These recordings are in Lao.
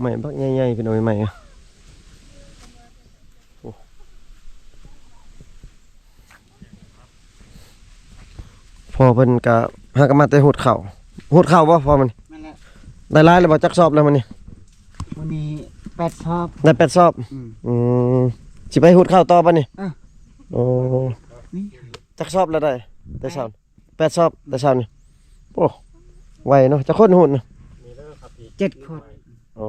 ໄມ້ບັກໃຫຍ່ໆ ພີ່ນ້ອງເອີຍ ໄມ້ ໂອ້ ພໍ່ເພິ່ນກະຫາກະມາແຕ່ຮູດເຂົ້າ. ຮູດເຂົ້າບໍ່ພໍ່ມັນ? ແມ່ນແຫຼະ. ໄດ້ຫຼາຍແລ້ວບໍ່? ຈັກສອບແລ້ວມື້ນີ້? ມື້ນີ້ແປດສອບ. ໄດ້ແປດສອບ? ອືມ ອືມ ຊິໄປຮູດເຂົ້າຕໍ່ບາດນີ້? ເອີ ໂອ້ ນີ້ ຈັກສອບແລ້ວໄດ້ ແຕ່ເຊົ້າ? ແປດສອບແຕ່ເຊົ້ານີ້. ໂອ້ ໄວເນາະ. ຈັກຄົນຮູດນະ? ເຈັດຄົນ. ໂອ້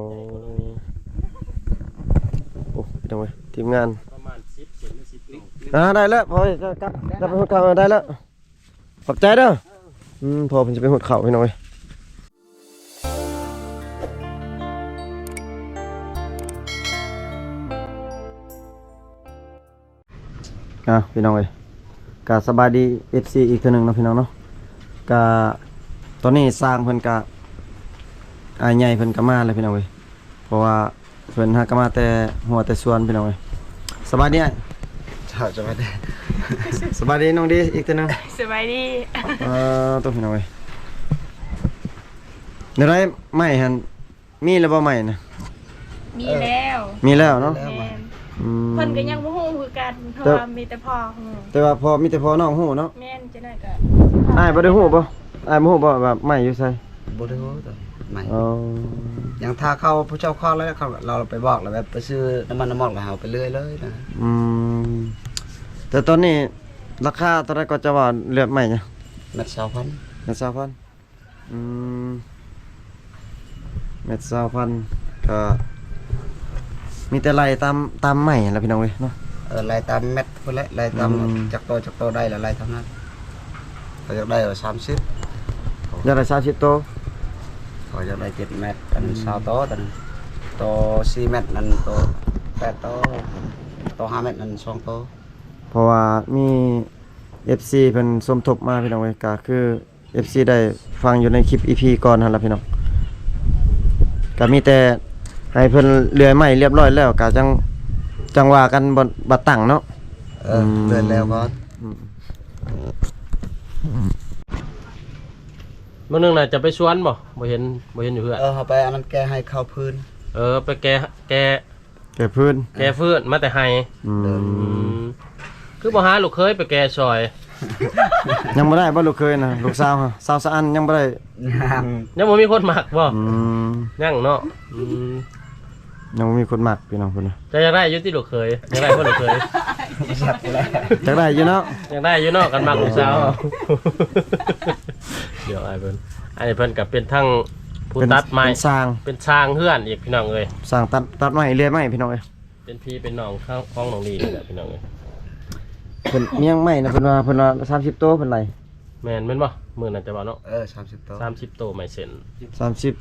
ໂອ້ ພີ່ນ້ອງເອີຍ ທີມງານ ປະມານສິບເຊັນ ສິບໂລ. ອ່າ ໄດ້ແລ້ວ ພໍກັບ ໄດ້ແລ້ວ ໄດ້ແລ້ວ. ຂອບໃຈເດີ. ອືມ ພໍ່ເພິ່ນຊິໄປຮູດເຂົ້າ ພີ່ນ້ອງເອີຍ. ອ່າ ພີ່ນ້ອງເອີຍ ກະສະບາຍດີ ເອັຟຊີ ອີກເທື່ອໜຶ່ງເນາະ ພີ່ນ້ອງເນາະ. ກະຕອນນີ້ຊ່າງເພິ່ນກະ ອ້າຍໃຫຍ່ເພິ່ນກະມາແລ້ວ ພີ່ນ້ອງເອີຍ ເພາະວ່າເພິ່ນຫາກະມາແຕ່ຮົ້ວແຕ່ສວນ ພີ່ນ້ອງເອີຍ. ສະບາຍດີອ້າຍ. ເຈົ້າ ສະບາຍດີ. ສະບາຍດີນ້ອງດີ ອີກເທື່ອໜຶ່ງ. ສະບາຍດີ. ເອີ ໂຕ ພີ່ນ້ອງເອີຍ ແນວໃດໄມ້ຫັ້ນ ມີແລ້ວບໍ່ໄມ້ນະ? ມີແລ້ວ. ມີແລ້ວເນາະ. ແມ່ນ. ອືມ ເພິ່ນກໍຍັງບໍ່ຮູ້ຄືກັນ ເພາະວ່າມີແຕ່ພໍ່ຮູ້. ແຕ່ວ່າພໍ່ ມີແຕ່ພໍ່ນ້ອງຮູ້ເນາະ. ແມ່ນ. ຈັ່ງໃດກໍ ອ້າຍບໍ່ໄດ້ຮູ້ບໍ່? ອ້າຍບໍ່ຮູ້ບໍ່ວ່າໄມ້ຢູ່ໃສ? ບໍ່ໄດ້ຮູ້ຕອນໄມ້. ອໍ ຍັງຖ້າເຂົາ ຜູ້ເຈົ້າຂອງແລ້ວ ເຂົາ ລາວໄປບອກແລ້ວ ແບບໄປຊື້ນ້ຳມັນນ້ຳໝອກ ແລ້ວເຮົາໄປເລື່ອຍເລີຍນະ. ອືມ ແຕ່ຕອນນີ້ລາຄາເທົ່າໃດກໍຈະວ່າເລືອກໄມ້ນະ? ແມັດຊາວພັນ. ແມັດຊາວພັນ. ອືມ ແມັດຊາວພັນ ກໍມີແຕ່ໄລ່ຕາມ ຕາມໄມ້ຫັ້ນລະ ພີ່ນ້ອງເອີຍເນາະ. ເອີ ໄລ່ຕາມແມັດພຸ້ນແຫຼະ ໄລ່ຕາມ ອືມ ຈັກໂຕ ຈັກໂຕໄດ້ລະ ໄລ່ຕາມນັ້ນ. ເຂົາຢາກໄດ້ສາມສິບ ຢາກໄດ້ສາມສິບໂຕ. ເຂົາຢາກໄດ້ເຈັດແມັດ ອັນ ອືມ ຊາວໂຕ ຕອນໂຕສີ່ແມັດນັ້ນ ໂຕແປດໂຕ ໂຕຫ້າແມັດນັ້ນສອງໂຕ. ເພາະວ່າມີເອັຟຊີເພິ່ນສົມທົບມາ ພີ່ນ້ອງເອີຍ ກໍຄື ເອັຟຊີ ໄດ້ຟັງຢູ່ໃນຄລິບ ອີພີ ກ່ອນຫັ້ນລະ ພີ່ນ້ອງ. ກະມີແຕ່ໃຫ້ເພິ່ນເລື່ອຍໄມ້ລຽບຮ້ອຍແລ້ວ ກະຈັ່ງ ຈັ່ງວ່າກັນ ບັດ ບັດຕັ້ງເນາະ. ເອີ ອືມ ເລື່ອຍແລ້ວກ່ອນ. ອືມ ມື້ໜຶ່ງນະຈະໄປສວນບໍ່? ບໍ່ເຫັນ ບໍ່ເຫັນຢູ່ເຮືອນ. ເອີ ເຮົາໄປອັນນັ້ນແກ່ໄຮ່ເຂົ້າພື້ນ. ເອີ ໄປແກ່ ແກ່ ແກ່ພື້ນ ແກ່ພື້ນມາແຕ່ໄຮ່. ອືມ ອືມ ຄືບໍ່ຫາລູກເຂີຍໄປແກ່ຊ່ອຍ? ຍັງບໍ່ໄດ້ບໍ່ລູກເຂີຍນະ? ລູກສາວ ສາວສະອັນຍັງບໍ່ໄດ້. ຍັງ ຍັງບໍ່ມີຄົນມັກບໍ່? ອືມ ຍັງເນາະ. ອືມ ຍັງບໍ່ມີຄົນມັກ ພີ່ນ້ອງເພິ່ນນະ. ເຈົ້າຢາກໄດ້ຢູ່ຕິລູກເຂີຍ? ຢາກໄດ້ບໍ່ລູກເຂີຍ? ຢາກໄດ້ຢູ່ເນາະ. ຢາກໄດ້ຢູ່ເນາະ ຄັນມັກລູກສາວ. ດຽວອ້າຍເພິ່ນ ອັນນີ້ເພິ່ນກໍເປັນທັງຜູ້ຕັດໄມ້ ເປັນຊ່າງ ເປັນຊ່າງເຮືອນອີກ ພີ່ນ້ອງເອີຍ. ຊ່າງຕັດ ຕັດໄມ້ ເລື່ອຍໄມ້ ພີ່ນ້ອງເອີຍ. ເປັນພີ່ເປັນນ້ອງຂອງ ຂອງນ້ອງລີນີ້ແຫຼະ ພີ່ນ້ອງເອີຍ. ເພິ່ນມີຫຍັງໃໝ່ນະ ເພິ່ນວ່າ ເພິ່ນວ່າສາມສິບໂຕ ເພິ່ນໄລ່. ແມ່ນ ແມ່ນບໍ່? ມື້ນັ້ນຈະເວົ້າເນາະ. ເອີ ສາມສິບໂຕ ສາມສິບໂຕ ໄມ້ເສັ້ນ ສາມສິບ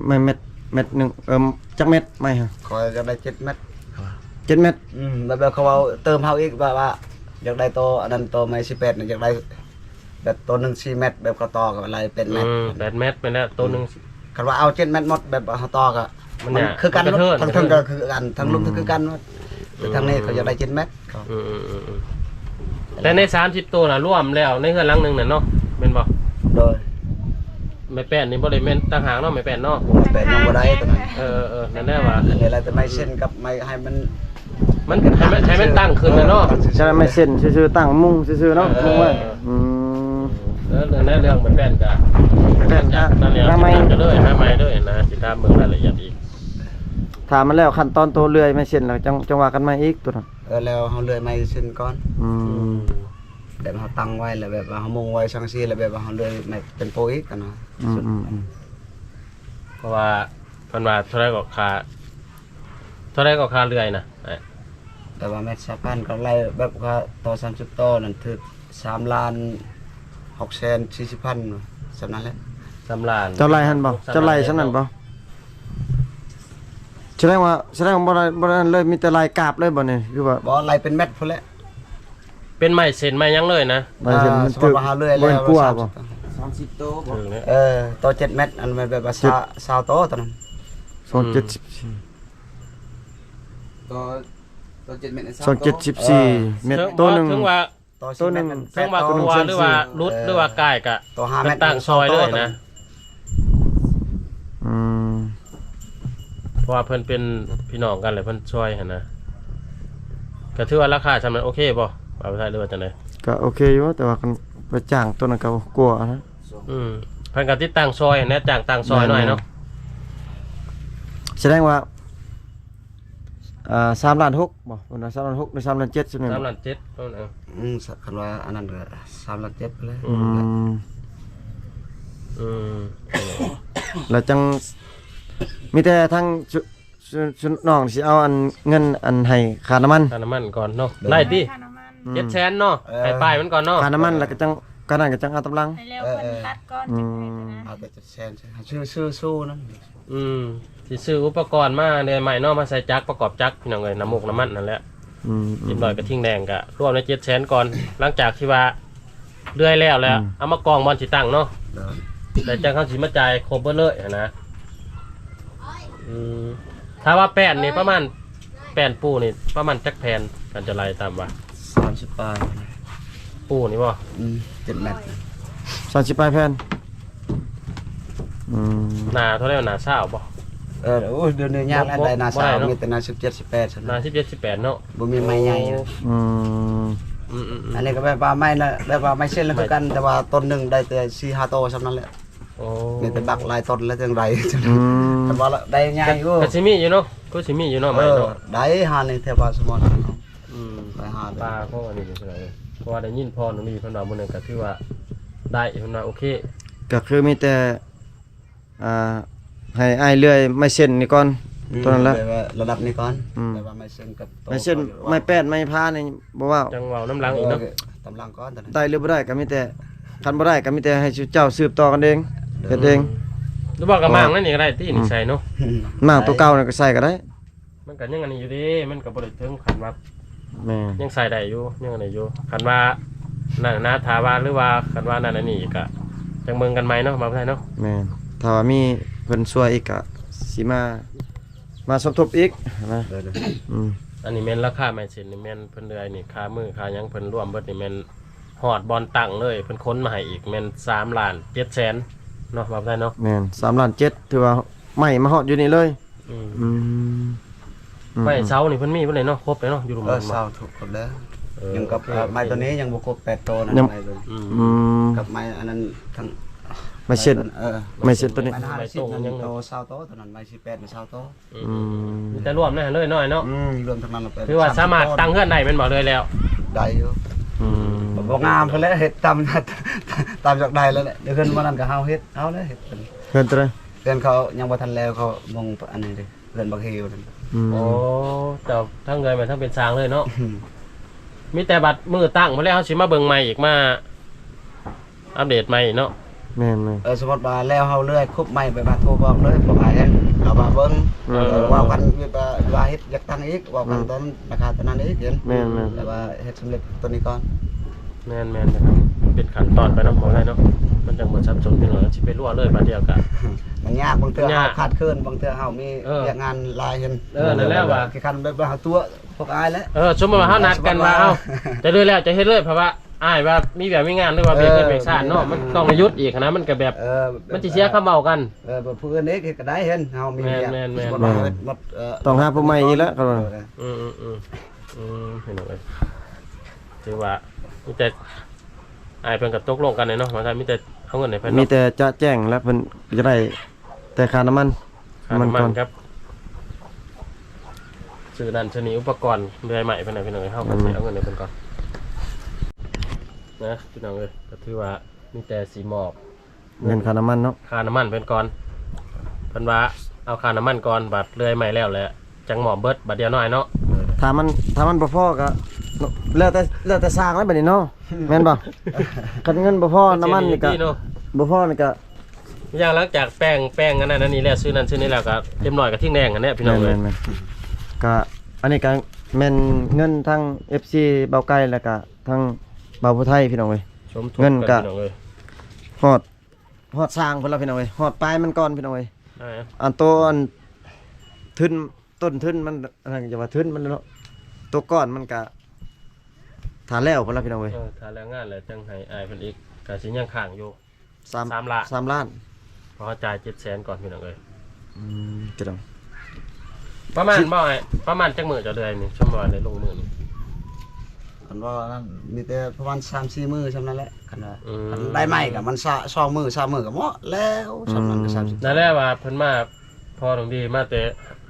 ໄມ້ແມັດ ແມັດໜຶ່ງ ເອີ ຈັກແມັດໄມ້ຫັ້ນ? ຂ້ອຍຢາກໄດ້ເຈັດແມັດ. ເຈັດແມັດ. ອືມ ແບບ ແບບເຂົາເວົ້າເຕີມເຮົາອີກ ແບບວ່າຢາກໄດ້ໂຕອັນນັ້ນ ໂຕໄມ້ສິບແປດນະ ຢາກໄດ້ ແບບໂຕໜຶ່ງສີ່ແມັດ ແບບເຂົາຕໍ່ກັນໄປໄລ່ແປດແມັດ. ອືມ ແປດແມັດແມ່ນແລ້ວ ໂຕໜຶ່ງ. ອືມ ຄັນວ່າເອົາເຈັດແມັດໝົດ ແບບວ່າເຮົາຕໍ່ກໍ ມັນ ມັນຍາກ ຄືກັນ ມັນກະເທີນ ທັງເທິງກໍຄືກັນ ທັງລຸ່ມ ອືມ ຄືກັນໝົດ. ແຕ່ທາງນີ້ເຂົາຢາກໄດ້ເຈັດແມັດ. ອືມໆໆໆ ແຕ່ໃນສາມສິບໂຕນະ ລວມແລ້ວໃນເຮືອນຫຼັງໜຶ່ງນັ້ນເນາະ ແມ່ນບໍ່? ໂດຍ. ໄມ້ແປ້ນນີ້ບໍ່ໄດ້ແມ່ນຕ່າງຫາກເນາະ ໄມ້ແປ້ນເນາະ. ໄມ້ແປ້ນຍັງບໍ່ໄດ້ຕອນນັ້ນ. ເອີໆ ນັ້ນແຫຼະວ່າ ອັນນີ້ລະແຕ່ໄມ້ເສັ້ນກັບໄມ້ໃຫ້ມັນ ມັນໃຫ້ມັນ ໃຫ້ມັນຕັ້ງຂຶ້ນນະເນາະ. ໃຊ່ ໄມ້ເສັ້ນຊື່ໆ ຕັ້ງມຸງຊື່ໆເນາະ. ເອີ ມຸງໄວ້. ອືມ ເອີ ແລ້ວເລື່ອງໄມ້ແປ້ນກະ ແປ້ນກະ ນັ້ນແຫຼະ ຫາໃໝ່ ຫາໃໝ່ເລີຍນະ ຊິຖາມເບິ່ງລາຍລະອຽດອີກ. ຖ້າມັນແລ້ວຂັ້ນຕອນໂຕເລື່ອຍໄມ້ເສັ້ນແລ້ວ ຈັ່ງ ຈັ່ງວ່າກັນໃໝ່ອີກໂຕນັ້ນ. ເອີ ແລ້ວເຮົາເລື່ອຍໄມ້ເສັ້ນກ່ອນ. ອືມ ແບບເຮົາຕັ້ງໄວ້ແລ້ວ ແບບວ່າເຮົາມຸງໄວ້ຈັ່ງຊີ້ແລ້ວ ແບບວ່າເຮົາເລື່ອຍໄມ້ເປັນໂຕອີກຫັ້ນນະ. ອືມໆໆ ເພາະວ່າເພິ່ນວ່າເທົ່າໃດກໍຄ່າ ເທົ່າໃດກໍຄ່າເລື່ອຍນະ? ແຕ່ວ່າແມັດຊາວພັນກໍໄລ່ແບບວ່າຕໍ່ສາມສິບຕໍ່ນັ້ນຖືກສາມລ້ານຫົກແສນສີ່ສິບພັນ ສ່ຳນັ້ນແຫຼະ. ສາມລ້ານ ເຈົ້າໄລ່ຫັ້ນບໍ່? ເຈົ້າໄລ່ສ່ຳນັ້ນບໍ່? ສະແດງວ່າ ສະແດງວ່າບໍ່ໄດ້ ບໍ່ໄດ້ເລີຍ ມີແຕ່ໄລ່ກາບເລີຍບໍ່ນີ້? ຄືວ່າ ບໍ່ ໄລ່ເປັນແມັດພຸ້ນແຫຼະ. ເປັນໄມ້ເສັ້ນໄມ້ຫຍັງເລີຍນະ? ໄມ້ເສັ້ນ ອ່າ ມັນຖືກ ສົມມຸດວ່າເຮົາເລື່ອຍແລ້ວ ບໍ່ເຫັນກົວບໍ່? ສາມສິບໂຕບໍ່? ເອີ ຕໍ່ເຈັດແມັດ ອັນແມ່ນແບບວ່າຊາວ ຊາວໂຕຕອນນັ້ນ. ສອງເຈັດສິບສີ່ ຕໍ່ ຕໍ່ເຈັດແມັດ ສອງເຈັດສິບສີ່ ເອີ ແມັດ ເຖິງ ໂຕໜຶ່ງ ເຖິງວ່າ ຕໍ່ ໂຕໜຶ່ງ ເຖິງວ່າ ໂຕໜຶ່ງ ກົວ ຫຼືວ່າຫຼຸດ ຫຼືວ່າກາຍກະ ຕໍ່ຫ້າແມັດ ຕັ້ງຊອຍເລີຍນະ. ອືມ ພາະວ່າເພິ່ນເປັນພີ່ນ້ອງກັນ ແລ້ວເພິ່ນຊ່ອຍຫັ້ນນະ. ກໍຖືວ່າລາຄາຊ່ຳນັ້ນໂອເຄບໍ່ ບ່າວໄທ ຫຼືວ່າຈັ່ງໃດ? ກໍໂອເຄຢູ່ ແຕ່ວ່າຄັນໄປຈ້າງໂຕນັ້ນກໍກົວນະ. ອືມ ເພິ່ນກໍຕິດຕັ້ງຊ່ອຍຫັ້ນແຫຼະ ຈ້າງຕັ້ງຊ່ອຍໜ້ອຍເນາະ. ສະແດງວ່າ ອ່າ ສາມລ້ານຫົກບໍ່? ເພິ່ນວ່າສາມລ້ານຫົກ ຫຼື ສາມລ້ານເຈັດ ຊັ້ນແມ່ນບໍ່? ສາມລ້ານເຈັດ ເອີ ອືມ ຄັນວ່າອັນນັ້ນກໍສາມລ້ານເຈັດພຸ້ນແຫຼະ. ອືມ ອືມ ແລ້ວຈັ່ງ ມີແຕ່ທາງ ຊຸ ຊຸ ຊຸນ້ອງຊິເອົາອັນເງິນອັນໃຫ້ຄ່ານ້ຳມັນ ຄ່ານ້ຳມັນກ່ອນເນາະ. ໂດຍ ໄດ້ຕິ ຄ່ານ້ຳມັນ ອືມ ເຈັດແສນເນາະ. ເອີ ໃຫ້ປາຍມັນກ່ອນເນາະ ຄ່ານ້ຳມັນ ແລ້ວກໍຈັ່ງ ກໍນັ້ນກໍຈັ່ງເອົາຕາມຫຼັງ. ໃຫ້ແລ້ວເພິ່ນ ເອີ ຕັດກ່ອນ ອືມ ຈັ່ງໃຫ້ຕົວນັ້ນ ເອົາແຕ່ເຈັດແສນ ຊື້ ຊື້ ຊື້ນັ້ນ. ອືມ ຊິຊື້ອຸປະກອນມາເລື້ອຍໃໝ່ເນາະ ມາໃສ່ຈັກປະກອບຈັກ ພີ່ນ້ອງເອີຍ ນ້ຳມູກນ້ຳມັນນັ້ນແຫຼະ. ອືມ ອີກໜ້ອຍກະທິງແດງກະລວມໃນເຈັດແສນກ່ອນ ຫຼັງຈາກທີ່ວ່າເລື່ອຍແລ້ວແລ້ວ ອືມ ເອົາມາກອງບ່ອນຊິຕັ້ງເນາະ. ໂດຍ ແລ້ວຈັ່ງເຮົາຊິມາຈ່າຍຄົບເບິດເລີຍຫັ້ນນະ. ອືມ ຖ້າວ່າແປ້ນນີ້ປະມານ ແປ້ນປູນີ້ປະມານຈັກແຜ່ນ ຄັນຈະໄລ່ຕາມວ່າ? ສາມສິບປາຍ ປູນີ້ບໍ່? ອືມ ເຈັດແມັດ ສາມສິບປາຍແຜ່ນ. ອືມ ໜ້າເທົ່າໃດ ໜ້າຊາວບໍ່? ເອີ ໂອ້ຍ ດຽວນີ້ຍາກແລ້ວ ບໍ່ ໄດ້ໜ້າຊາວ ບໍ່ໄດ້ເນາະ ມີແຕ່ໜ້າສິບເຈັດ ສິບແປດ ໜ້າສິບເຈັດ ສິບແປດເນາະ ບໍ່ມີໄມ້ໃຫຍ່. ໂອ້ ອືມ ອືມໆໆ ອັນນີ້ກໍແບບວ່າໄມ້ນະ ແບບວ່າໄມ້ເສັ້ນລະຄືກັນ ແຕ່ວ່າຕົ້ນໜຶ່ງໄດ້ແຕ່ສີ່ຫ້າໂຕຊ່ຳນັ້ນແຫຼະ. ໂອ້ ມີແຕ່ບັກຫຼາຍຕົ້ນແລ້ວຈັ່ງໄດ້. ອືມ ແຕ່ວ່າໄດ້ໃຫຍ່ຢູ່ ກໍຊິມີຢູ່ເນາະ ກໍຊິມີຢູ່ເນາະ ເອີ ໄມ້ເນາະ ໄດ້ຫານີ້ແຖວບ້ານສະໝອນ. ອືມ ໄປຫາເລີຍ ປ່າພໍອັນນີ້ເລີຍ ເພາະວ່າໄດ້ຍິນພໍ່ນ້ອງລີເພິ່ນວ່າມື້ນັ້ນກໍຖືວ່າໄດ້ ເພິ່ນວ່າໂອເຄ. ກໍຄືມີແຕ່ ອ່າ ໃຫ້ອ້າຍເລື່ອຍໄມ້ເສັ້ນນີ້ກ່ອນ ອືມ ເທົ່ານັ້ນແຫຼະ ແບບວ່າລະດັບນີ້ກ່ອນ. ອືມ ແບບວ່າໄມ້ເສັ້ນກັບໂຕ ໄມ້ເສັ້ນ ໄມ້ແປ້ນ ໄມ້ພານີ້ບໍ່ເວົ້າ ຈັ່ງເວົ້ານຳຫຼັງອີກເນາະ ເອີ ຕາມຫຼັງກ່ອນ. ໄດ້ຫຼືບໍ່ໄດ້ກໍມີແຕ່ ຄັນບໍ່ໄດ້ກໍມີແຕ່ໃຫ້ເຈົ້າສືບຕໍ່ກັນເອງ ເຮັດເອງ. ຫຼືວ່າກໍມ້າງນັ້ນນີ້ກໍໄດ້ຕິ ອືມ ນີ້ໃສ່ເນາະ ມ້າງໂຕເກົ່ານັ້ນກໍໃສ່ກໍໄດ້. ມັນກໍຍັງອັນນີ້ຢູ່ເດ້ ມັນກໍບໍ່ໄດ້ເຖິງຂັ້ນວ່າ ແມ່ນ ຍັງໃສ່ໄດ້ຢູ່ ຍັງອັນນີ້ຢູ່. ຄັນວ່ານັ້ນນະ ຖ້າວ່າ ຫຼືວ່າຄັນວ່ານັ້ນອັນນີ້ກໍຈັ່ງເບິ່ງກັນໃໝ່ເນາະ ບ່າວໄທເນາະ. ແມ່ນ ຖ້າວ່າມີເພິ່ນຊ່ວຍອີກກໍຊິມາ ມາສົມທົບອີກນະ. ໂດຍໆ ອືມ ອັນນີ້ແມ່ນລາຄາໄມ້ເສັ້ນນີ້ແມ່ນເພິ່ນເລື່ອຍນີ້ ຄ່າມືຄ່າຫຍັງເພິ່ນລວມເບິດນີ້ແມ່ນຮອດບ່ອນຕັ້ງເລີຍ ເພິ່ນຂົນມາໃຫ້ອີກແມ່ນສາມລ້ານເຈັດແສນເນາະ ບ່າວໄທເນາະ. ແມ່ນ ສາມລ້ານເຈັດ ຖືວ່າໄມ້ມາຮອດຢູ່ນີ້ເລີຍ. ອືມ ອືມ ໄມ້ເສົານີ້ເພິ່ນມີເບິດເລີຍເນາະ ຄົບເລີຍເນາະ ຢູ່ລຸ່ມ ເອີ ເສົາທຸກຄົບແລ້ວ. ເອີ ຍັງກັບ ໂອເຄ ເອີ ໄມ້ໂຕນີ້ຍັງບໍ່ຄົບແປດໂຕນະ. ຍັງ ໄມ້ໂຕນີ້ ອືມ ອືມ ກັບໄມ້ອັນນັ້ນທັງ ໄມ້ເສັ້ນ ເອີ ໄມ້ເສັ້ນໂຕນີ້ ໄມ້ຫ້າສິບນັ້ນໂຕຊາວໂຕ ໂຕນັ້ນໄມ້ສິບແປດ ໄມ້ຊາວໂຕ. ອືມ ອືມ ມີແຕ່ລວມໃນຫັ້ນເລີຍເນາະ ເນາະ. ອືມ ລວມທັງນັ້ນເລີຍ ຖືວ່າສາມາດຕັ້ງເຮືອນໄດ້ແມ່ນບໍ່ ເລີຍແລ້ວ? ໄດ້ຢູ່. ອືມ ບໍ່ງາມພຸ້ນແຫຼະ ເຮັດຕາມ ຕາມຢາກໄດ້ແລ້ວແຫຼະ. ເຮືອນໝ່ອງນັ້ນກໍເຮົາເຮັດ ເຮົາແຫຼະເຮັດ ເຮືອນໂຕໃດ? ເຮືອນເຂົາຍັງບໍ່ທັນແລ້ວ ເຂົາມຸງອັນນີ້ເດ້ ເຮືອນບັກເຮວນັ້ນ. ອືມ ໂອ້ ເຈົ້າທັງເຮືອນແມ່ນທັງເປັນຊ່າງເລີຍເນາະ. ອືມ ມີແຕ່ບັດມື້ຕັ້ງພຸ້ນແຫຼະ ເຮົາຊິມາເບິ່ງໃໝ່ອີກ ມາອັບເດດໃໝ່ເນາະ. ແມ່ນໆ ເອີ ສົມມຸດວ່າແລ້ວເຮົາເລື່ອຍຄົບໃໝ່ ແບບວ່າໂທບອກເລີຍ ພວກອ້າຍເຫັນເອົາມາເບິ່ງ. ອືມ ເອີ ເວົ້າກັນແບບວ່າ ວ່າເຮັດຢາກຕັ້ງອີກ ເວົ້າກັນ ອືມ ຕອນລາຄາຕອນນັ້ນອີກເຫັນ. ແມ່ນໆ ແຕ່ວ່າເຮັດສຳເລັດຕົວນີ້ກ່ອນ. ແມ່ນໆ ເປັນຂັ້ນຕອນໄປເນາະ ບໍ່ໄດ້ເນາະ ມັນຈັ່ງບໍ່ສັບສົນພີ່ນ້ອງ ຊິໄປລົວເລີຍບາດດຽວກະ ມັນຍາກ. ບາງເທື່ອເຮົາຂາດເຂີນ ບາງເທື່ອເຮົາມີ ເອີ ວຽກງານຫຼາຍເຫັນ. ເອີ ນັ້ນແຫຼະວ່າ ຄືຄັນແບບວ່າເຮົາຕົວະພວກອ້າຍແຫຼະ. ເອີ ສົມມຸດວ່າເຮົານັດກັນວ່າ ເອົາ ຈະເລີຍແລ້ວ ຈະເຮັດເລີຍ ເພາະວ່າອ້າຍວ່າມີວຽກມີງານ ຫຼືວ່າວຽກເຮັດວຽກຊານເນາະ ເອີ ມັນຕ້ອງໄດ້ຢຸດອີກຫັ້ນນະ ມັນກະແບບ ເອີ ມັນຊິເສຍຄຳເວົ້າກັນ. ເອີ ຜູ້ອື່ນເຮັດກໍໄດ້ ເຫັນເຮົາມີວຽກ. ແມ່ນໆ ສົມມຸດວ່າເຮົາເຮັດໝົດ ເອີ ຕ້ອງຫາຜູ້ໃໝ່ອີກແລ້ວ. ເອີ ອືມໆ ອືມ ພີ່ນ້ອງເອີຍ ຖືວ່າມີແຕ່ ອ້າຍເພິ່ນກໍຕົກລົງກັນແຫຼະເນາະ ວ່າມີແຕ່ເອົາເງິນໃຫ້ເພິ່ນເນາະ. ມີແຕ່ຈະແຈ້ງແລ້ວ ເພິ່ນຈະໄດ້ແຕ່ຄ່ານ້ຳມັນ ຄ່ານ້ຳມັນ ນ້ຳມັນກ່ອນ ກັບຊື້ນັ້ນຊື້ນີ້ ອຸປະກອນເລື່ອຍໄມ້ເພິ່ນນະ ພີ່ນ້ອງເອີຍ. ເຮົາກໍຊິເອົາເງິນໃຫ້ເພິ່ນກ່ອນນະ ພີ່ນ້ອງເອີຍ. ກໍຖືວ່າມີແຕ່ຊິມອບ ເງິນຄ່ານ້ຳມັນເນາະ ຄ່ານ້ຳມັນເພິ່ນກ່ອນ. ເພິ່ນວ່າເອົາຄ່ານ້ຳມັນກ່ອນ ບາດເລື່ອຍໄມ້ແລ້ວແຫຼະ ຈັ່ງມອບເບິດບາດດຽວໜ້ອຍເນາະ. ຖ້າມັນ ຖ້າມັນບໍ່ພໍກໍແລ້ວແຕ່ ແລ້ວແຕ່ຊ່າງແລ້ວບາດນີ້ເນາະ ແມ່ນບໍ່? ຄັນເງິນບໍ່ພໍ ນ້ຳມັນນີ້ກໍ ບໍ່ພໍນີ້ກໍ ຢ່າງຫຼັງຈາກແປ້ງ ແປ້ງອັນນັ້ນອັນນີ້ແລ້ວ ຊື້ນັ້ນຊື້ນີ້ແລ້ວ ກໍເຕັມຮ້ອຍກໍຖິ້ມແດງຫັ້ນແຫຼະ ພີ່ນ້ອງເອີຍ. ແມ່ນໆ ກໍອັນນີ້ກໍແມ່ນເງິນທັງເອັຟຊີບ່າວໄກ່ ແລ້ວກໍທັງບ່າວຜູ້ໄທ ພີ່ນ້ອງເອີຍ. ສົມທົບກັນ ເງິນກໍ ພີ່ນ້ອງເອີຍ ຮອດ ຮອດຊ່າງພຸ້ນລະ ພີ່ນ້ອງເອີຍ ຮອດປາຍມັນກ່ອນ ພີ່ນ້ອງເອີຍ. ອັນໂຕອັນທຶນ ຕົ້ນທຶນມັນ ອັນນັ້ນຢ່າວ່າທຶນມັນເນາະ ໂຕກ້ອນມັນກະຖ້າແລ້ວພຸ້ນລະ ພີ່ນ້ອງເອີຍ. ເອີ ຖ້າແລ້ວງານແລ້ວຈັ່ງໃຫ້ອ້າຍເພິ່ນອີກ ກະຊິຍັງຄ້າງຢູ່ ສາມ ສາມລ້ານ ສາມລ້ານ ເພາະເຮົາຈ່າຍເຈັດແສນກ່ອນ ພີ່ນ້ອງເອີຍ. ອືມ ພີ່ນ້ອງ ປະມານບໍ່ອ້າຍ ປະມານຈັກມື້ເຈົ້າເດືອນນີ້ ສົມມຸດວ່າໄດ້ລົງມືນີ້? ຄັນວ່ານັ້ນ ມີແຕ່ປະມານສາມສີ່ມື້ຊ່ຳນັ້ນແຫຼະ ຄັນວ່າ ອືມ ຄັນໄດ້ໃໝ່ກໍມັນສະ ສອງມື້ສາມມື້ກໍໝົດແລ້ວ ອືມ ຊ່ຳນັ້ນກໍສາມສິບ ນັ້ນແຫຼະວ່າເພິ່ນມາ ພໍນ້ອງດີມາແຕ່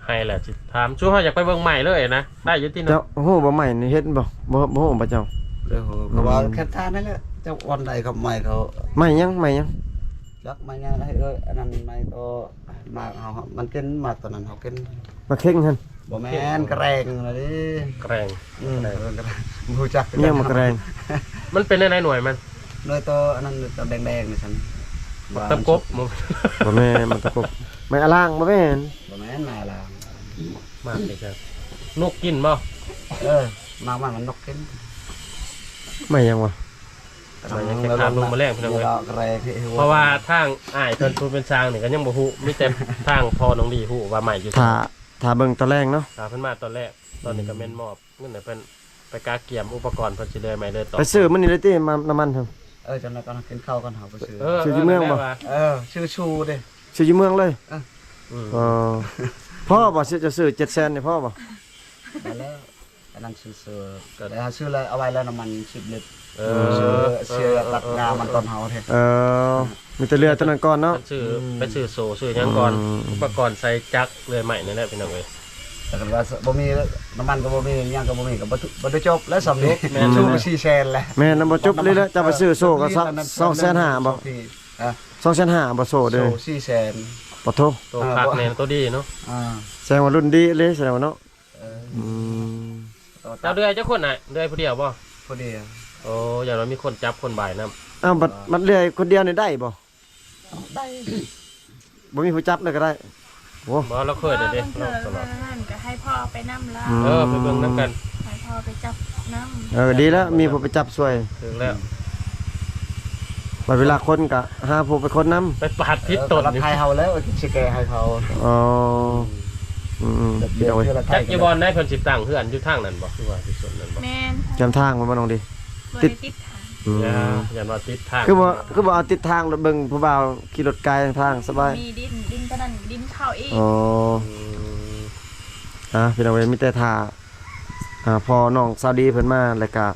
ໄຮ່ແຫຼະ ຊິຖາມ ຊຸມເຮົາຢາກໄປເບິ່ງໄມ້ເລີຍນະ ໄດ້ຢູ່ຕິເນາະ? ເຈົ້າຮູ້ບໍ່ໄມ້ນີ້ເຫັນບໍ່? ບໍ່ ບໍ່ຮູ້ບໍ່ເຈົ້າ? ເອີ ເຂົາວ່າ ອືມ ແຄ່ທາງນັ້ນແຫຼະ ເຈົ້າບ່ອນໃດເຂົາໄມ້ເຂົາ ໄມ້ຫຍັງ ໄມ້ຫຍັງ? ຈັກໄມ້ຫຍັງ ເອີ ອັນນັ້ນໄມ້ໂຕ ໝາກເຮົາ ມັນເປັນໝາກຕອນນັ້ນເຮົາກິນ ໝາກເຂັງຫັ້ນ ບໍ່ແມ່ນ ແກຣງນະເດ້ ແກຣງ ອືມ ແກຣງ ບໍ່ຮູ້ຈັກ ມີຫຍັງໝາກແກຣງ? ມັນເປັນແນວໃດໜ່ວຍມັນ? ໜ່ວຍໂຕອັນນັ້ນໂຕແດງໆນີ້ຊັ້ນ ໝາກຕະກົບ ບໍ່ແມ່ນ ໝາກຕະກົບ ໄມ້ອາລ່າງ ບໍ່ແມ່ນ ບໍ່ແມ່ນໄມ້ອາລ່າງ ໝາກນີ້ກະນົກກິນບໍ່? ເອີ ໝາກມັນ ມັນນົກກິນ ໄມ້ຫຍັງວະ? ໄມ້ຫຍັງ ໄປຖາມເບິ່ງມື້ແລງ ພີ່ນ້ອງເອີຍ ເພາະວ່າທາງອ້າຍເພິ່ນຜູ້ເປັນຊ່າງນີ້ກໍຍັງບໍ່ຮູ້ ມີແຕ່ທາງພໍ່ນ້ອງດີຮູ້ວ່າໄມ້ຢູ່ ຖ້າ ຖ້າເບິ່ງຕອນແລງເນາະ ຖ້າເພິ່ນມາຕອນແລງ ຕອນນີ້ກໍແມ່ນ ອືມ ມອບເງິນໃຫ້ເພິ່ນ ໄປກະກຽມອຸປະກອນ ເພິ່ນຊິເລື່ອຍໄມ້ເລີຍຕໍ່ ໄປຊື້ມື້ນີ້ເລີຍຕິ ມາ ນ້ຳມັນ ເອີ ຈັ່ງໃດກໍກິນເຂົ້າກ່ອນ ເຮົາໄປຊື້ ເອີ ຊື້ຢູ່ເມືອງບໍ່? ເອີ ຊື້ຊູເດ້ ຊື້ຢູ່ເມືອງເລີຍ ເອີ ອືມ ພໍບໍ່? ຊື້ ຈະຊື້ເຈັດແສນນີ້ພໍບໍ່? ໄດ້ແລ້ວ ອັນນັ້ນຊື້ ຊື້ ກໍໄດ້ ເຮົາຊື້ແລ້ວ ເອົາໄວ້ແລ້ວ ນ້ຳມັນສິບລິດ ເອີ ຊື້ ເອີ ເສຍ ເອີ ຕັດງາມັນຕອນເຮົາເດ້ ເອີ ມີແຕ່ເຫຼືອຕົວນັ້ນກ່ອນເນາະ ຊື້ ອືມ ໄປຊື້ໂສ້ ຊື້ຫຍັງກ່ອນ ອືມ ອຸປະກອນໃສ່ຈັກເລື່ອຍໄມ້ນີ້ແຫຼະ ພີ່ນ້ອງເອີຍ ແຕ່ຄັນວ່າບໍ່ມີ ນ້ຳມັນກໍບໍ່ມີ ຫຍັງກໍບໍ່ມີ ກໍບໍ່ ບໍ່ໄດ້ຈົບແລ້ວສ່ຳນີ້ ແມ່ນ ສູ້ສີ່ແສນແລ້ວ ແມ່ນ ແລ້ວບໍ່ຈົບເລີຍແຫຼະ ເຈົ້າໄປຊື້ໂສ້ກໍສອງແສນຫ້າບໍ່? ສອງແສນຫ້າບໍ່ໂສ້ເດ້ ໂສ້ສີ່ແສນ ປະໂທ ໂຕຄັກແນ່ ໂຕດີເນາະ ອ່າ ແສດງວ່າລຸ້ນດີເລີຍ ແສດງວ່າເນາະ ເອີ ອືມ ເຈົ້າເດືອຍຈັກຄົນນະ? ເດືອຍຜູ້ດຽວບໍ່? ຜູ້ດຽວ ໂອ້ ຢ້ານວ່າມີຄົນຈັບຄົນບາຍນຳ ອ້າວ ບັດ ບັດເດືອຍຄົນດຽວນີ້ໄດ້ບໍ່? ໄດ້ ບໍ່ມີຜູ້ຈັບເລີຍກໍໄດ້ ໂອ້ ບໍ່ ລາວເຄີຍໄດ້ເດ້ ບາງເທື່ອ ລາວຕະຫຼອດ ນັ້ນກໍໃຫ້ພໍ່ໄປນຳລາວ ອືມ ເອີ ໄປເບິ່ງນຳກັນ ໃຫ້ພໍ່ໄປຈັບນຳ ເອີ ດີແລ້ວ ມີຜູ້ໄປຈັບຊ່ວຍ ຖືກແລ້ວ ບັດເວລາຄົນກໍຫາຜູ້ໄປຄົນນຳ ໄປປາດຜິດຕົນ ເອີ ກໍລັກໄທເຮົາແລ້ວ ຊິແກ້ໃຫ້ເຂົາ ອໍ ອືມ ອືມ ແບບເດືອນລະໄທ ຈັກຢູ່ບ່ອນໃດເພິ່ນຊິຕັ້ງເຮືອນ ຢູ່ທາງນັ້ນບໍ່ ຄືວ່າຢູ່ໂຊນນັ້ນບໍ່? ແມ່ນ ແຄມທາງບໍ່ ນ້ອງດີ? ບໍ່ໄດ້ຕິດ ຕິດທາງ ອືມ ຢ້ານວ່າຕິດທາງ ຄືບໍ່ ຄືບໍ່ເອົາຕິດທາງ ລົດເບິ່ງຜູ້ບ່າວຂີ່ລົດໄກທາງສະບາຍ ມີດິນ ດິນຕົວນັ້ນ ດິນເຂົາອີກ ອໍ ອືມ ອ່າ ພີ່ນ້ອງເອີຍ ມີແຕ່ຖ້າ ອ່າ ພໍ່ນ້ອງສາວດີເພິ່ນມາ ແລ້ວກະ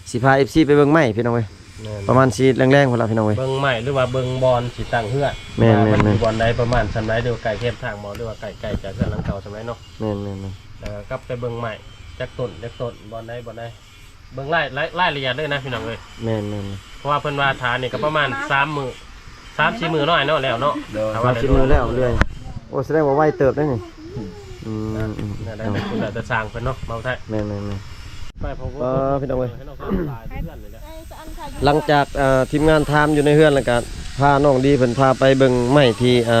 ຊິພາເອັຟຊີໄປເບິ່ງໄມ້ພີ່ນ້ອງເອີຍ ແມ່ນ ປະມານສີ່ແລງໆພຸ້ນລະພີ່ນ້ອງເອີຍ ເບິ່ງໄມ້ ຫຼືວ່າເບິ່ງບ່ອນຊິຕັ້ງເຮືອນ ແມ່ນໆໆ ວ່າມັນຢູ່ບ່ອນໃດ ປະມານສ່ຳໃດ ຫຼືວ່າໃກ້ແຄມທາງບໍ່ ຫຼືວ່າໃກ້ໆຈາກເຮືອນຫຼັງເກົ່າສ່ຳໃດເນາະ ແມ່ນໆໆ ແລ້ວກໍກັບໄປເບິ່ງໄມ້ຈັກຕົ້ນ ຈັກຕົ້ນ ບ່ອນໃດ ບ່ອນໃດ ເບິ່ງລາຍ ລາຍ ລາຍລະອຽດເລີຍນະພີ່ນ້ອງເອີຍ ແມ່ນໆ ເພາະວ່າເພິ່ນວ່າຖ້ານີ້ກໍປະມານສາມມື້ ສາມສີ່ມື້ເນາະ ອ້າຍເນາະ ແລ້ວເນາະ ໂດຍ ຖ້າວ່າ ສາມສີ່ມື້ແລ້ວເລື້ອຍ ໂອ້ ສະແດງວ່າໄວເຕີບເດ້ນີ້ ອືມ ອືມ ແນວໃດກໍແລ້ວແຕ່ຊ່າງເພິ່ນເນາະ ເວົ້າໄທ ແມ່ນໆໆ ໄປ ເອີ ພີ່ນ້ອງເອີຍ ໃຫ້ນ້ອງສາວຕາຍຢູ່ເຮືອນນີ້ແຫຼະ ຫຼັງຈາກ ເອີ ທີມງານຖາມຢູ່ໃນເຮືອນ ແລ້ວກໍພານ້ອງດີເພິ່ນພາໄປເບິ່ງໄມ້ທີ່ ເອີ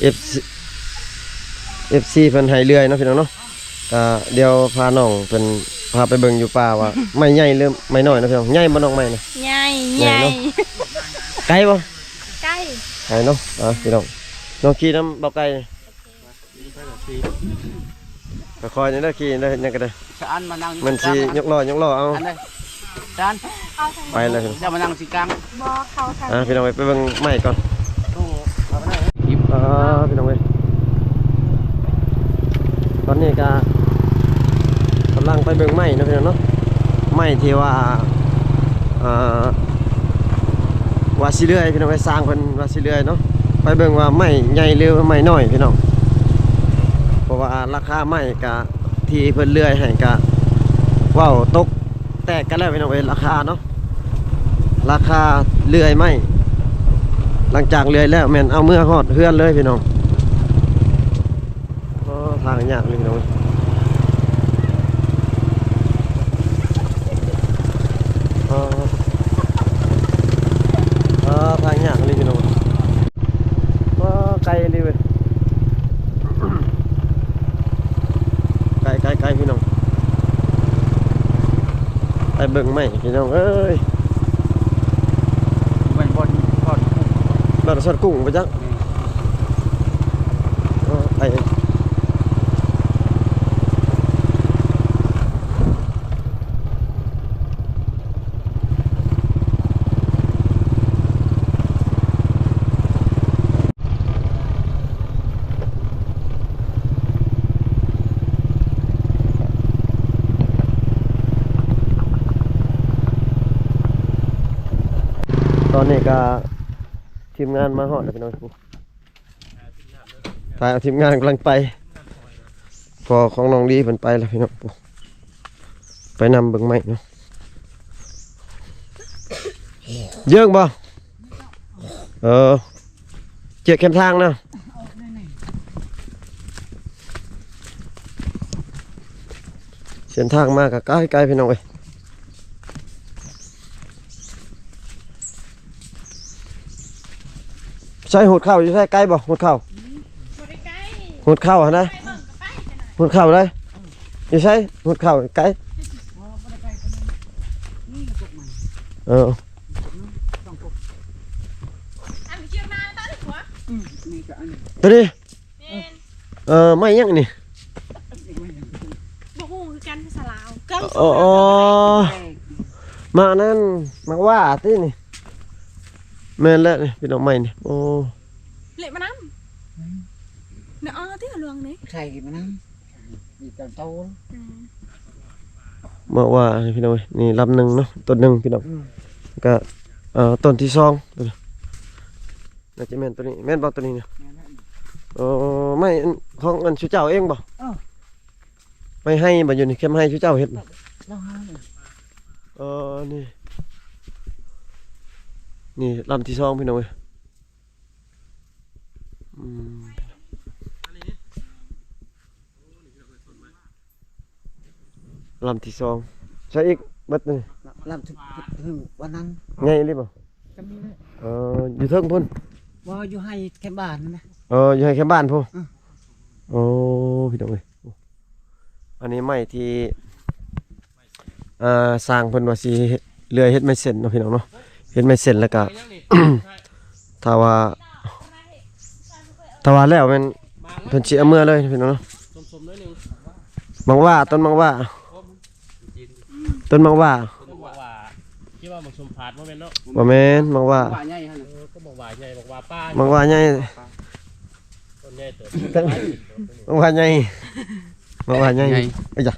ເອັຟຊີ ເອັຟຊີເພິ່ນໃຫ້ເລື່ອຍເນາະ ພີ່ນ້ອງເນາະ ກໍດຽວພານ້ອງເພິ່ນພາໄປເບິ່ງຢູ່ປ່າວ່າໄມ້ໃຫຍ່ ຫຼື ໄມ້ນ້ອຍເນາະ ພີ່ນ້ອງ ໃຫຍ່ບໍ່ນ້ອງໄມ້ນະ? ໃຫຍ່ ໃຫຍ່ ໃຫຍ່ເນາະ ໄກບໍ່? ໃກ້ ໄກເນາະ ອ່າ ພີ່ນ້ອງ ນ້ອງຂີ່ນຳເບົາໄກ່ ຄ່ອຍໆນີ້ເດີ ຂີ່ເດີ ເຮັດຫຍັງກໍໄດ້ ຊະອັນມານັ່ງ ມັນຊິຍົກລໍ້ ຍົກລໍ້ເອົາ ອັນໃດ ຊະອັນ ໄປເລີຍ ເຈົ້າມານັ່ງຊິກາງ ບໍ່ ເຂົ້າທາງ ອ່າ ພີ່ນ້ອງ ໄປເບິ່ງໄມ້ກ່ອນ ອ່າ ພີ່ນ້ອງເອີຍ ຕອນນີ້ກໍກຳລັງໄປເບິ່ງໄມ້ເນາະ ພີ່ນ້ອງເນາະ ໄມ້ທີ່ວ່າ ອ່າ ວ່າຊິເລື່ອຍ ພີ່ນ້ອງເອີຍ ຊ່າງເພິ່ນວ່າຊິເລື່ອຍເນາະ ໄປເບິ່ງວ່າໄມ້ໃຫຍ່ ຫຼື ໄມ້ນ້ອຍ ພີ່ນ້ອງ ເພາະວ່າລາຄາໄມ້ກະ ທີ່ເພິ່ນເລື່ອຍໃຫ້ກະເວົ້າຕົກແຕກກັນແລ້ວ ພີ່ນ້ອງເອີຍ ລາຄາເນາະ ລາຄາເລື່ອຍໄມ້ ຫຼັງຈາກເລື່ອຍແລ້ວແມ່ນເອົາເມືອຮອດເຮືອນເລີຍ ພີ່ນ້ອງ ໂອ້ ທາງຍາກເລີຍ ພີ່ນ້ອງເອີຍ ເອີ ເອີ ທາງຍາກເລີຍ ພີ່ນ້ອງ ວ້າ ໄກອີ່ຫຼີເວີຍ ໄກ ໄກ ໄກ ພີ່ນ້ອງ ໄປເບິ່ງໄມ້ ພີ່ນ້ອງເອີຍ ແມ່ນບ່ອນ ບ່ອນ ບ້ານສວນກຸ້ງບໍ່ຈັກ ແມ່ນ ເອີ ໄປ ຕອນນີ້ກໍທີມງານມາຮອດແລ້ວພີ່ນ້ອງ. ຖ້າທີມງານກຳລັງໄປ ພໍ່ຂອງນ້ອງລີເພິ່ນໄປແລ້ວພີ່ນ້ອງ. ໄປນຳເບິ່ງໄມ້ເນາະ. ເຢິງບໍ່? ເອີ ຈຽກແຄມທາງນະ. ເສັ້ນທາງມາກໍໄກໆ ພີ່ນ້ອງເອີຍ. ໃສ ຫູດເຂົ້າຢູ່ໃສ? ໄກບໍ່ ຫູດເຂົ້າ? ບໍ່ໄດ້ໄກ ຫູດເຂົ້າຫັ້ນນະ. ໄປເບິ່ງກໍໄປ ຫູດເຂົ້າໃດ? ຢູ່ໃສ ຫູດເຂົ້າ? ໄກ. ເອີ ອັນນີ້ເກັບມາຕອນນີ້ ຕົວນີ້. ແມ່ນ. ເອີ ໄມ້ຫຍັງນີ້? ບໍ່ຮູ້ຄືກັນ ພາສາລາວ. ໂອ້ ມາອັນນັ້ນ ໝາກຫວ້າຕິນີ້? ແມ່ນແຫຼະນີ້ ພີ່ນ້ອງ ໄມ້ນີ້. ໂອ້ ເລະມານຳ. ອືມ ເນາະ ເອົາຕິ ຫຼວງນີ້ ໃສ່ມານຳ. ມີຕອນໂຕ. ອືມ ໝາກຫວ້ານີ້ ພີ່ນ້ອງເອີຍ. ນີ້ລຳໜຶ່ງເນາະ ຕົ້ນໜຶ່ງ ພີ່ນ້ອງ. ອືມ ກໍ ເອີ ຕົ້ນທີສອງ. ໜ້າຈະແມ່ນໂຕນີ້ ແມ່ນບໍ່ໂຕນີ້ນະ? ແມ່ນແລ້ວ. ໂອ້ ໄມ້ອັນ ຂອງອັນຊຸເຈົ້າເອງບໍ່? ເອີ ໄມ້ໄຮ່ບໍ່ຢູ່ນີ້? ແຄມໄຮ່ຊຸເຈົ້າເຮັດ. ເອີ ນີ້ ນີ້ລຳທີສອງ ພີ່ນ້ອງເອີຍ. ອືມ ລຳທີສອງ. ໃສ່ອີກເບິດນີ້ ລຳ ລຳ ເຖິງ ເຖິງວັນນັ້ນ. ໃຫຍ່ອີ່ຫຼີບໍ່? ຈຳນີ້ແຫຼະ. ເອີ ຢູ່ເທິງພຸ້ນ. ບໍ່ ຢູ່ໄຮ່ແຄມບ້ານນະ. ເອີ ຢູ່ໄຮ່ແຄມບ້ານພຸ້ນ. ອືມ ໂອ້ ພີ່ນ້ອງເອີຍ. ອັນນີ້ໄມ້ທີ່ ອ່າ ຊ່າງເພິ່ນວ່າຊິເລື່ອຍເຮັດໄມ້ເສັ້ນເນາະ ພີ່ນ້ອງເນາະ. ເຮັດໄມ້ເສັ້ນແລ້ວກະ ຖ້າວ່າ ຖ້າວ່າແລ້ວແມ່ນເພິ່ນຊິເອົາເມືອເລີຍ ພີ່ນ້ອງເນາະ. ໝາກຫວ້າ ຕົ້ນໝາກຫວ້າ ຕົ້ນໝາກຫວ້າ. ຕົ້ນໝາກຫວ້າ ຄິດວ່າໝາກສົມຜາດ ບໍ່ແມ່ນເນາະ? ບໍ່ແມ່ນ ໝາກຫວ້າ. ໝາກຫວ້າໃຫຍ່ຫັ້ນ. ເອີ ກໍໝາກຫວ້າໃຫຍ່ ໝາກຫວ້າປ່າ. ໝາກຫວ້າໃຫຍ່. ຕົ້ນໃຫຍ່ເຕີບ. ໝາກຫວ້າໃຫຍ່ ໝາກຫວ້າໃຫຍ່. ເອີຍ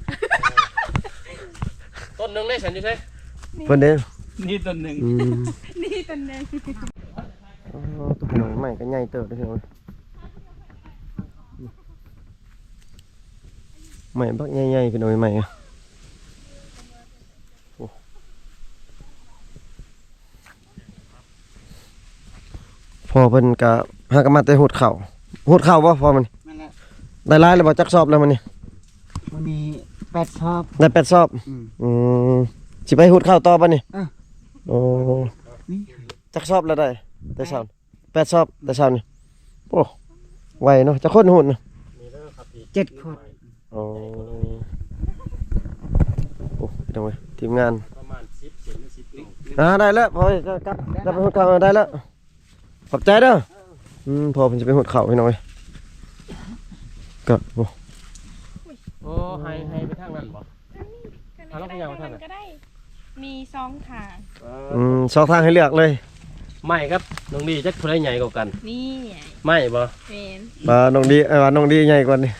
ຕົ້ນໜຶ່ງເດ້ ສັນຢູ່ໃສ? ເພິ່ນເດ້ ນີ້ຕົ້ນໜຶ່ງ. ອືມ ນີ້ຕົ້ນໜຶ່ງ. ອໍ ຕົ້ນໄມ້ກໍໃຫຍ່ເຕີບເດ້ ພີ່ນ້ອງ. ໄມ້ບັກໃຫຍ່ໆ ພີ່ນ້ອງ ໄມ້. ໂອ້ ພໍ່ເພິ່ນກະຫາກະມາແຕ່ຫູດເຂົ້າ. ຫູດເຂົ້າບໍ່ພໍ່ມື້ນີ້? ແມ່ນແຫຼະ. ໄດ້ຫຼາຍແລ້ວບໍ່? ຈັກສອບແລ້ວມື້ນີ້? ມື້ນີ້ແປດສອບ. ໄດ້ແປດສອບ. ອືມ ອືມ ຊິໄປຫູດເຂົ້າຕໍ່ບັດນີ້? ເອີ ໂອ້ ນີ້ ຈັກສອບແລ້ວໄດ້ແຕ່ເຊົ້າ? ແປດສອບແຕ່ເຊົ້ານີ້. ໂອ້ ໄວເນາະ. ຈັກຄົນຫູດນະ? ເຈັດຄົນ. ໂອ້ ໂອ້ ພີ່ນ້ອງເອີຍ ທີມງານ ປະມານສິບເຊັນ ສິບໂລ. ອ່າ ໄດ້ແລ້ວ ພໍຈະກັບ ຈະໄປຫູດເຂົ້າ ໄດ້ແລ້ວ. ຂອບໃຈເດີ. ອືມ ພໍ່ເພິ່ນຊິໄປຫູດເຂົ້າ ພີ່ນ້ອງເອີຍ. ກໍ ໂອ້ ໂອ້ ໃຫ້ ໃຫ້ໄປທາງນັ້ນບໍ່? ທາງນີ້ ທາງນັ້ນກໍໄດ້ ມີສອງທາງ. ອືມ ສອງທາງໃຫ້ເລືອກເລີຍ. ໄມ້ກັບນ້ອງດີ ຈັກຜູ້ໃດໃຫຍ່ກວ່າກັນ? ນີ້ ໄມ້ບໍ່? ແມ່ນ. ວ່ານ້ອງດີ ເອີ ວ່ານ້ອງດີໃຫຍ່ກວ່ານີ້.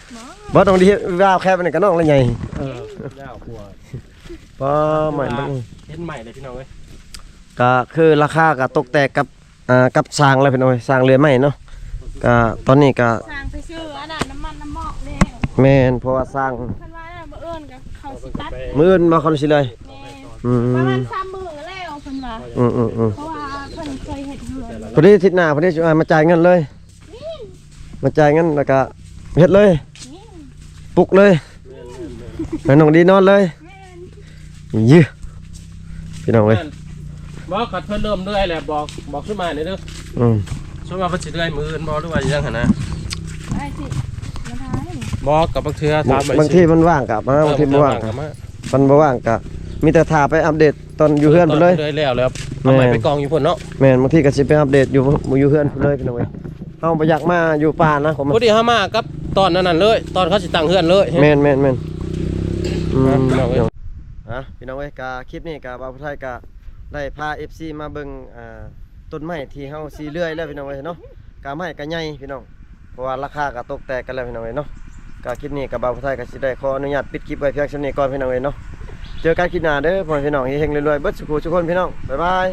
ບໍ່ ນ້ອງດີລາວແຄບນີ້ກໍນ້ອງລະໃຫຍ່. ເອີ ຍາວກວ່າ. ບໍ່ ໄມ້ ເຫັນໄມ້ເລີຍ ພີ່ນ້ອງເອີຍ. ກໍຄືລາຄາກໍຕົກແຕກກັບ ອ່າ ກັບຊ່າງແລ້ວ ພີ່ນ້ອງເອີຍ ຊ່າງເລື່ອຍໄມ້ເນາະ. ກໍຕອນນີ້ກໍ ຊ່າງໄປຊື້ອັນນັ້ນ ນ້ຳມັນນ້ຳໝອກແລ້ວ. ແມ່ນ ເພາະວ່າຊ່າງ ເພິ່ນວ່າມື້ອື່ນກໍເຂົາຊິຕັດ. ມື້ອື່ນບໍ່ ເຂົາຊິເລື່ອຍ? ແມ່ນ. ອືມ ປະມານສາມມື້ແລ້ວເພິ່ນວ່າ. ອືມໆໆ ເພາະວ່າເພິ່ນເຄີຍເຮັດເຮືອນ. ພໍດີອາທິດໜ້າ ພໍດີຊິມາຈ່າຍເງິນເລີຍ. ແມ່ນ. ມາຈ່າຍເງິນແລ້ວກໍເຮັດເລີຍ. ແມ່ນ. ປຸກເລີຍ. ແມ່ນໆໆ ໃຫ້ນ້ອງດີນອນເລີຍ. ແມ່ນ. ຍື ພີ່ນ້ອງເອີຍ. ບໍ່ ຄັນເພິ່ນເລີ່ມເລື່ອຍແລ້ວ ບອກ ບອກຊຸມອ້າຍແດ່ເດີ. ອືມ ຊຸມວ່າເພິ່ນຊິເລື່ອຍມື້ອື່ນບໍ່ ຫຼືວ່າຫຍັງຫັ້ນນະ? ອ້າຍຊິມາຖ່າຍ. ບໍ່ ກໍບາງເທື່ອຖາມໄປ ບາງທີມັນວ່າງກໍມາ ເອີ ບາງທີບໍ່ວ່າງກໍ ບາງເທື່ອວ່າງກໍມາ. ຄັນບໍ່ວ່າງກໍມີແຕ່ຖ້າໄປອັບເດດຕອນຢູ່ເຮືອນພຸ້ນເລີຍ. ເລີຍແລ້ວ ແລ້ວເອົາໄມ້ໄປກອງຢູ່ພຸ້ນເນາະ. ແມ່ນ ບາງທີກໍຊິໄປອັບເດດຢູ່ ຢູ່ເຮືອນພຸ້ນເລີຍ ພີ່ນ້ອງເອີຍ. ເຮົາບໍ່ຢາກມາຢູ່ປ່ານະ. ພໍດີເຮົາມາກັບຕອນນັ້ນເລີຍ ຕອນເຂົາຊິຕັ້ງເຮືອນເລີຍ. ແມ່ນໆໆ. ອືມ ພີ່ນ້ອງເອີຍ. ອ່ະ ພີ່ນ້ອງເອີຍ ກະຄລິບນີ້ກະບ່າວຜູ້ໄທກະໄດ້ພາເອັຟຊີມາເບິ່ງ ອ່າ ຕົ້ນໄມ້ທີ່ເຮົາຊິເລື່ອຍແລ້ວ ພີ່ນ້ອງເອີຍເນາະ. ກະໄມ້ກະໃຫຍ່ ພີ່ນ້ອງ ເພາະວ່າລາຄາກະຕົກແຕກກັນແລ້ວ ພີ່ນ້ອງເອີຍເນາະ. ກະຄລິບນີ້ກະບ່າວຜູ້ໄທກະຊິໄດ້ຂໍອະນຸຍາດປິດຄລິບໄວ້ພຽງສ່ຳນີ້ກ່ອນ ພີ່ນ້ອງເອີຍເນາະ. ເຈີກັນຄລິບໜ້າເດີ ພໍ່ແມ່ພີ່ນ້ອງ ເຮັງໆ ລວຍໆ ເບິດສູ່ຜູ້ສູ່ຄົນ ພີ່ນ້ອງ. ບາຍບາຍ.